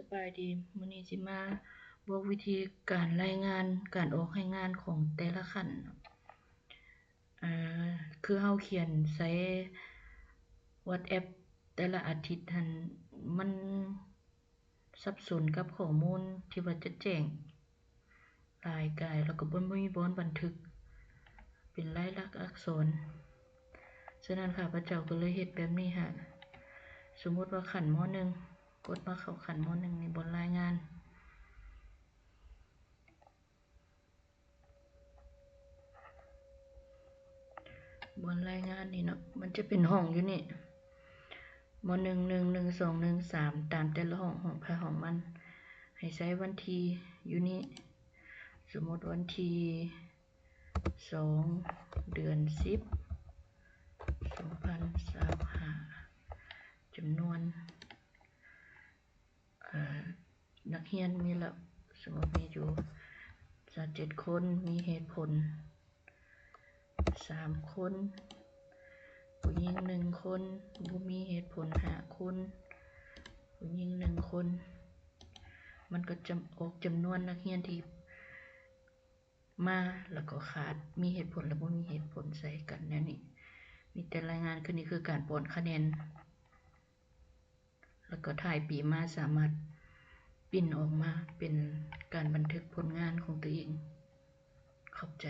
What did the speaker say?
ສະບາຍດີ, ມື້ນີ້ຊິມາບອກວິທີການລາຍງານ ການອອກລາຍງານຂອງແຕ່ລະຂັ້ນເນາະ. ເອີ ຄືເຮົາຂຽນໃສ່ WhatsApp ແຕ່ລະອາທິດຫັ້ນ ມັນສັບສົນກັບຂໍ້ມູນທີ່ວ່າຈະແຈ້ງຫຼາຍກາຍ ແລ້ວກໍບໍ່ມີບ່ອນບັນທຶກເປັນລາຍລັກອັກສອນ. ສະນັ້ນ ຂ້າພະເຈົ້າກໍເລີຍເຮັດແບບນີ້ໃຫ້. ສົມມຸດວ່າຂັ້ນ ມ.ໜຶ່ງ ກົດມາເຂົ້າຂັ້ນ ມ.ໜຶ່ງ ນີ້ ບ່ອນລາຍງານ ບ່ອນລາຍງານນີ້ເນາະ, ມັນຈະເປັນຫ້ອງຢູ່ນີ້ ມ.ໜຶ່ງ ໜຶ່ງ ໜຶ່ງ ສອງ ໜຶ່ງ ສາມ ຕາມແຕ່ລະຫ້ອງ ຫ້ອງໃຜຫ້ອງມັນ. ໃຫ້ໃສ່ວັນທີຢູ່ນີ້ ສົມມຸດວັນທີສອງ ເດືອນສິບ ສອງພັນຊາວຫ້າ ຈຳນວນ ເອີ ນັກຮຽນມີລະ ສົມມຸດມີຢູ່ຊາວເຈັດຄົນ ມີເຫດຜົນສາມຄົນ, ຜູ້ຍິງໜຶ່ງຄົນ ບໍ່ມີເຫດຜົນຫ້າຄົນ, ຜູ້ຍິງໜຶ່ງຄົນ. ມັນກໍຈຳ ອອກຈຳນວນນັກຮຽນທີ່ມາ ແລ້ວກໍຂາດ ມີເຫດຜົນ ແລະ ບໍ່ມີເຫດຜົນໃສ່ກັນແນວນີ້. ມີແຕ່ລາຍງານຄືນີ້ ຄືການປ້ອນຄະແນນ. ແລ້ວກໍທ້າຍປີມາສາມາດປິ່ນອອກມາເປັນການບັນທຶກຜົນງານຂອງຕົວເອງ. ຂອບໃຈ.